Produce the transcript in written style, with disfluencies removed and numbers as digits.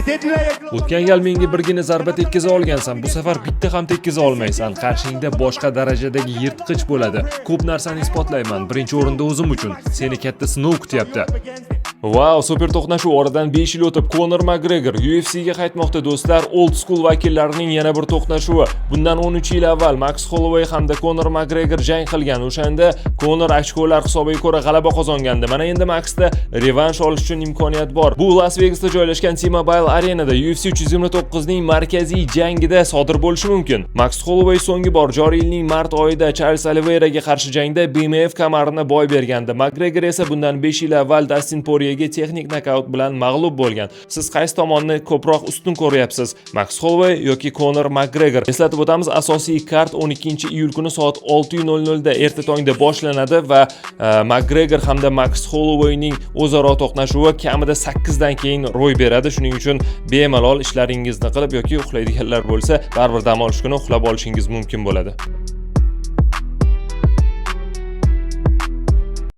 O'tgan gal menga birgina zarba tekkiza olgansan, bu safar bitta ham tekkiza olmaysan. Qarshingda boshqa darajadagi yirtqich bo'ladi. Ko'p narsani isbotlayman. Birinchi o'rinda o'zim uchun. Seni katta sinov kutyapti. Vau, super to'qnashuv. Oradan 5 yil o'tib Conor McGregor UFCga qaytmoqda, do'stlar. Old school vakillarining yana bir to'qnashuvi. Bundan 13 yil avval Max Holloway hamda Conor McGregor jang qilgan. O'shanda Conor ochkolar hisobiga ko'ra g'alaba qozongandi. Mana endi Maxda revansh olish uchun imkoniyat bor. Bu Las Vegasda joylashgan T-Mobile Arenada UFC 329 ning markaziy jangida sodir bo'lishi mumkin. Max Holloway so'nggi bor joriy yilning mart oyida Charles Oliveiraga qarshi jangda BMF kamarini boy bergandi. McGregor esa bundan 5 yil avval Dustin Poirierga texnik nokaut bilan mag'lub bo'lgan. Siz qaysi tomonni ko'proq ustun ko'ryapsiz? Max Holloway yoki Conor McGregor? Eslatib o'tamiz, asosiy kart 12-iyul kuni soat 6:00 da erta tongda boshlanadi va McGregor hamda Max Hollowayning o'zaro to'qnashuvi kamida 8 dan keyin ro'y beradi. Shuning uchun bemalol ishlaringizni qilib yoki uxlaydiganlar bo'lsa, baribir dam olish kuni uxlab olishingiz mumkin bo'ladi.